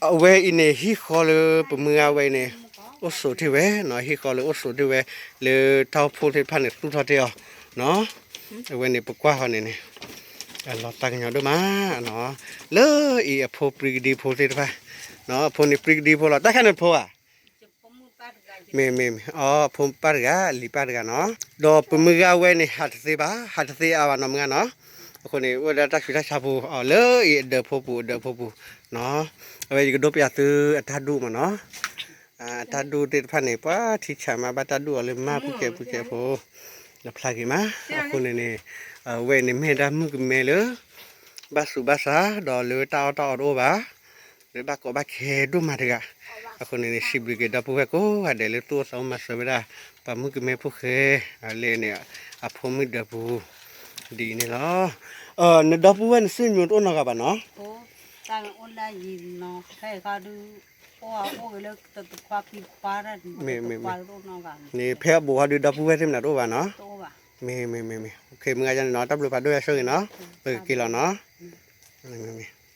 အဝဲအံၤန့ၣ် ဟံၣ်ဃီလၢပမုၢ်ဂၤဝဲအံၤန့ၣ် အိၣ်ဆိးတ့ၢ်ဝဲနီၤ, ဟံၣ်ဃီလၢအိၣ်ဆိးတ့ၢ်ဝဲ လၢတၢ်အိၣ်ဖှိၣ်သ့ၣ်တဖၣ်န့ၣ် သူၣ်ထီၣ်တ့ၢ်အီၤနီၤ. အဝဲန့ၣ်ပကွၢ်ဃီန့ၣ်န့ၣ် အလီၤသးကညီၤဒိၣ်မးနီၤ. လၢအံၤအဖိပြံကဒံဖိသ့ၣ်တဖၣ်နီၤ, အဖိန့ၣ်ပြံကဒံဖိလီၤ, တၢ်ခါန့ၣ်ဖိဧါ မ့ၢ်မ့ၢ်မ့ၢ် အဖိပၢ်တဂၤ လံၤပၢ်တဂၤနီၤ. ဒီးပမုၢ်ဂၤဝဲန့ၣ် ဟးတသ့ဘၣ်, ဟးတသ့အါဘၣ်နီၤ မုၢ်ဂၤနီၤ. အဃိန့ၣ် အိၣ်ဝဲဒၣ်တၢ်ဆူးတၢ်ဆါပူၤ အီၤလၢအံၤအဒၢးဖိပူၤ အဒၢးဖိပူၤနီၤ. အဝဲယကဒိးပျးသုအတၢ်ဒူၣ်မးနီၤ. အတၢ်ဒူၣ်သ့ၣ်တဖၣ်န့ၣ် ပှၤထံဆးမး ဘၣ်တၢ်ဒူၣ်အီၤလၢမၢ်ပူၤကဲပူၤကဲဖိ နဖျါဂ့ၤမး. အဃိန့ၣ်န့ၣ် အဝဲန့ၣ်မ့ၢ်ဒၣ်မုၣ်ကမဲလၢ ဘၣ်ဆူးဘၣ်ဆါ ဒီးလၢတၢ်အီၣ်တၢ်အီတအိၣ်ဘၣ် လၢဘၣ်ကီဘၣ်ခဲဒိၣ်မးတဂၤ. အဃိန့ၣ်န့ၣ် စံးဘျုးက့ၤဒီပုၢ်ဝဲၢ်ကိးဂၤဒဲးလၢသူၣ်အိၣ်သးအိၣ်မၤစၢၤဝဲဒၣ် ပှၤမုၣ်ကမဲဖိဃဲ လၢန့ၣ် အဖိမုၣ်ဒၢးပူၤ ဒ်အံၤန့ၣ်လီၤ. နဒီပုၢ်ဝဲၢ်နစုညိတအိၣ်နီတဂၤဘၣ်နီၤ. မ့ၢ် မ့ၢ် မ့ၢ် န့ၣ် ဖဲအဘူးဟီဒုးဒီပုၢ်ဝဲၢ်သ့ၣ်မနုၤတအိၣ်ဘၣ်နီၤ. မ့ၢ် မ့ၢ် မ့ၢ် မ့ၢ် မုၢ်ဂၤယါန့ၣ်နီၤ တၢ်ဘျုးဖးဒိၣ်အဆိၣ်ဂ့ၤနီၤ ပကက့ၤလီၤနီၤ. မ့ၢ် မ့ၢ်